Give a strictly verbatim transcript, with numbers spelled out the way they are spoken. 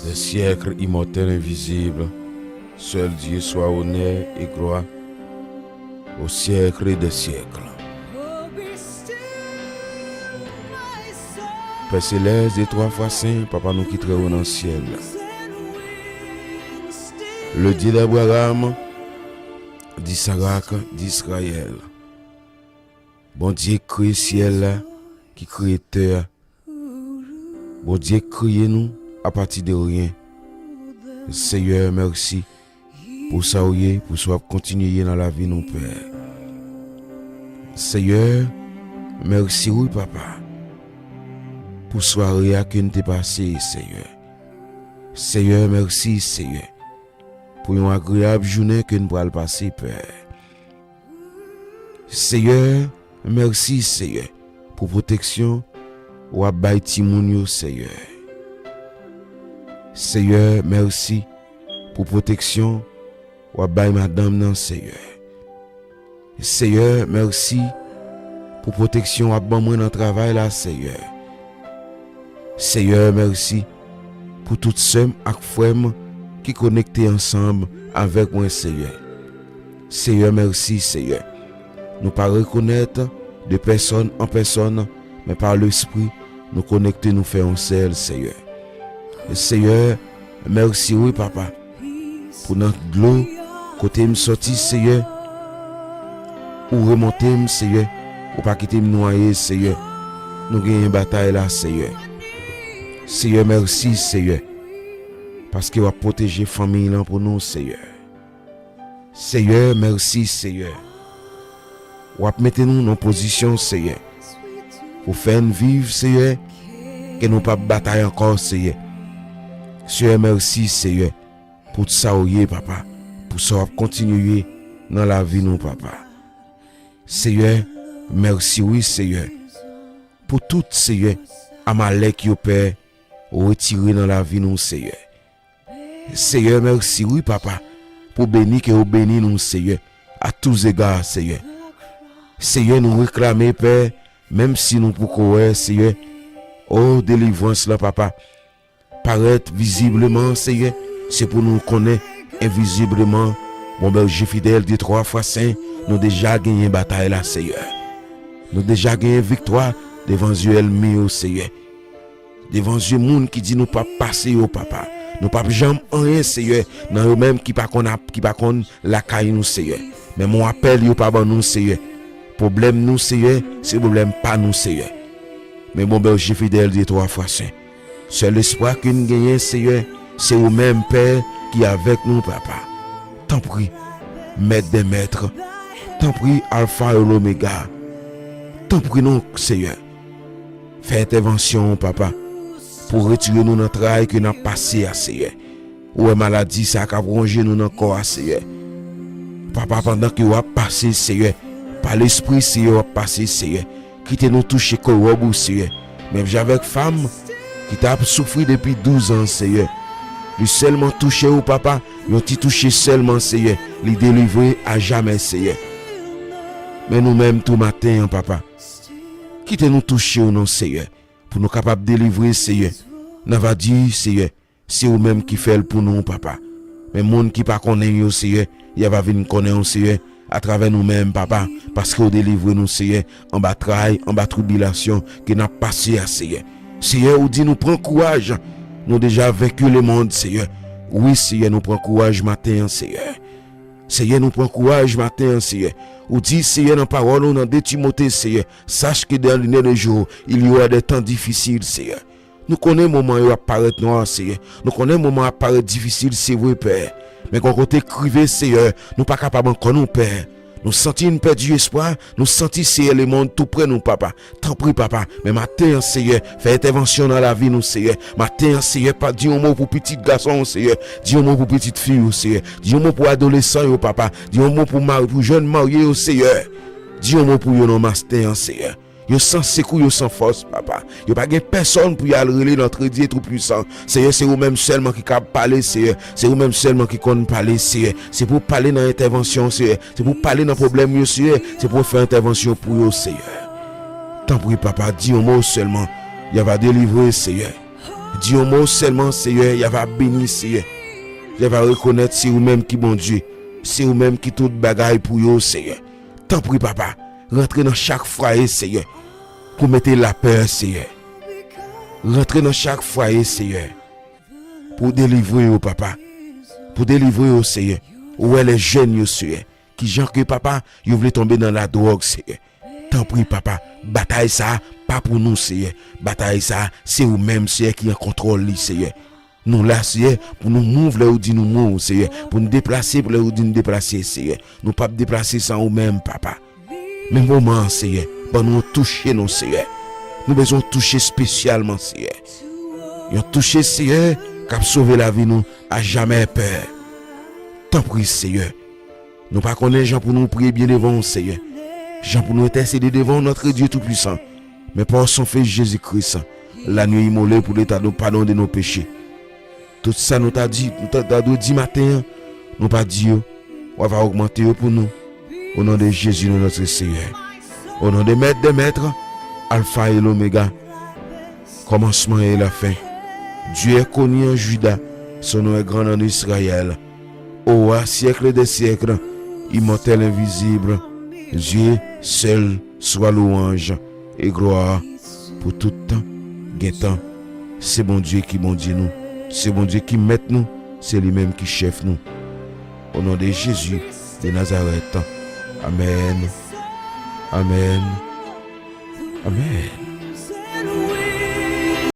Des siècles immortels, invisibles, seul Dieu soit honneur et gloire au siècle des siècles. Pè Selès, de twa fwa sen, Papa nou ki trè wo nan syèl la. Le Dieu d'Abraham, d'Isaac, d'Israël. Bondye ki kreye syèl la, ki kreye tè a. Bondye kreye nou apati de ryen. Seyè, mèsi pou sa w ye, pou sa w ap kontinye ye nan lavi nou, Pè. Seyè, mèsi wi, Papa, pou sware a ke n te pase, Seyè. Seyè, mèsi, Seyè, pou yon agreyab jounen ke n pral pase, Pè. Seyè, mèsi, Seyè, pou pwoteksyon w ap bay timoun yo, Seyè. Seyè, mèsi pou pwoteksyon w ap bay madanm nan, Seyè. Seyè, mèsi pou pwoteksyon w ap ban mwen nan travay la, Seyè. Seyè, mèsi pou tout sè m ak frè m ki konekte ansanm avèk mwen, Seyè. Seyè, mèsi, Seyè. Nou pa rekonèt de pèsòn an pèsòn, men pa Lespri, nou konekte, nou fè yon sèl, Seyè. Seyè, mèsi wi, Papa, pou nan dlo kote m sòti, Seyè. Ou remonte m, Seyè. Ou pa kite m nwaye, Seyè. Nou genyen batay la, Seyè. Seyè, mèsi, Seyè, paske w ap pwoteje fanmi lan pou nou, Seyè. Seyè, mèsi, Seyè. W ap mete nou nan pozisyon, Seyè, pou fè n viv, Seyè, ke nou p ap batay ankò, Seyè. Seyè, mèsi, Seyè, pou sa w ye, Papa, pou sa w ap kontinye ye nan lavi nou, Papa. Seyè, mèsi wi, Seyè, pou tout, Seyè, Amalèk yo, Pè, retire nan lavi nou, Seyè. Seyè, mèsi wi, Papa, pou beni ke w beni nou, Seyè, à tous égards, Seyè. Seyè, nou reklame, Pè, menm si nou poko wè, Seyè, o, delivrans lan, Papa, parèt vizibleman, Seyè, se pou nou konnen envizibleman, bon bèje fidèl de twa fwa sen, nou deja genyen batay la, Seyè. Nou deja genyen viktwa devan zye ènmi yo, Seyè. Devan zye moun ki di nou p ap pase yo, Papa. Nou p ap janm anyen, Seyè, nan yo menm ki pa konn ap, ki pa konn lakay nou, Seyè. Men mon apèl yo pa ban nou, Seyè. Pwoblèm nou, Seyè, se pwoblèm pa nou, Seyè. Men bon bèje fidèl de twa fwa sen. Sèl espwa ke n genyen, Seyè, se ou menm, Pè, ki avèk nou, Papa. Tanpri, Mèt dè mèt. Tanpri, Alfa e Lomega. Tanpri non, Seyè. Fè entèvansyon w, Papa, pou retire nou nan tray ke n ap pase a, Seyè. Ou wè maladi sa k ap wonje nou nan kò a, Seyè. Papa, pandan ke w ap pase, Seyè, pa Lespri, Seyè, w ap pase, Seyè. Kite nou touche kò wòb ou, Seyè. Menm jan avèk fanm ki t ap soufri depi douz an, Seyè. Li sèlman touche w, Papa, yon ti touche sèlman, Seyè. Li delivre a jamè, Seyè. Men nou menm tou maten an, Papa, kite nou touche w non, Seyè, pou nou kapab delivre, Seyè. N ava di, Seyè, se ou menm ki fè l pou nou, Papa. Men moun ki pa konnen yo, Seyè, y ava vin konnen w, Seyè, atravè nou menm, Papa, paske w delivre nou, Seyè, anba tray, anba tribilasyon ke n ap pase a, Seyè. Seyè, ou di nou pran kouraj, nou deja venki lemonn, Seyè. Wi, Seyè, nou pran kouraj maten an, Seyè. Seyè, nou pran kouraj maten an, Seyè. Ou di, Seyè, nan pawòl ou, nan de Timote, Seyè, sache que dans les derniers jours, il y aura des temps difficiles, Seyè. Nou konnen moman yo ap parèt nwa, Seyè. Nou konnen moman ap parèt difisil, se vre, Pè. Men gon kote k rive, Seyè, nou pa kapab ankò non, Pè. Nou santi n pèdi espwa, nou santi, Seyè, lemonn tou pre nou, Papa. Tanpri, Papa, men maten an, Seyè, fè entèvansyon nan lavi nou, Seyè. Maten an, Seyè, pa di yon mo pou pitit gason w, Seyè. Di yon mo pou pitit fi w, Seyè. Di yon mo pou adolesan yo, Papa. Di yon mo pou mari, pou jèn marye yo, Seyè. Di yon mo pou yo nan maten an, Seyè. Yo san sekou, yo san fòs, Papa. Yo pa gen pèsòn pou y al rele nan tre Dye Toupwisan. Seyè, se ou menm sèlman ki kab pale, Seyè. Se ou menm sèlman ki konn pale, Seyè. Se pou w pale nan entèvansyon, Seyè. Se pou w pale nan pwoblèm yo, Seyè. Se pou w fè entèvansyon pou yo, Seyè. Tanpri, Papa, di yon mo sèlman. Y ava delivre, Seyè. Di yon mo sèlman, Seyè, y a va beni, Seyè. Y a va rekonèt se ou menm ki Bondye. Se ou menm ki tout bagay pou yo, Seyè. Tanpri, papa, rantre nan chak fwaye, Seyè, pou mete lapè, Seyè. Rantre nan chak fwaye, Seyè, pou delivre yo, papa. Pou delivre yo, Seyè. Ou wè lè jèn yo, Seyè. Kijan ke, papa, yo vle tonbe nan ladwòg, Seyè. Tanpri, papa, batay sa a pa pou nou, Seyè. Batay sa a, se ou menm, Seyè, ki an kontwòl li, Seyè. Nou la, Seyè, pou nou move lè ou di nou move, Seyè. Pou nou deplase lè ou di nou deplase, Seyè. Nou p ap deplase san ou menm, papa. Men moman an, Seyè, ban nou yon touche non, Seyè. Nou bezwen yon touche espesyalman, Seyè. Yon touche, Seyè, k ap sove lavi nou a jamè pè. Tanpri, Seyè. Nou pa konnen jan pou nou priye byen devan w, Seyè. Jan pou nou entèsede devan w, Notre Dieu Tout-Puissant. Men pa w san fè Jezi Kris, lanyo imole pou leta nou padon de nou peche. Tout sa nou ta di, nou ta, ta dwe di maten an, nou pa di yo. W a va ogmante yo pou nou. O non de Jezi, nou, Notre Seyè. O non de Mèt de mèt, Alfa e Lomega, kòmansman e lafen. Dieu est connu en Juda, son nom est grand en Israël. Au roi, siècle des siècles, immortel, invisible, Dieu seul soit louange et gloire pour tout temps. Gentan, se Bondye ki Bondye nou, se Bondye ki mèt nou, se li menm ki chèf nou. O non de Jezi de Nazarèt. Amèn. Amèn. Amèn.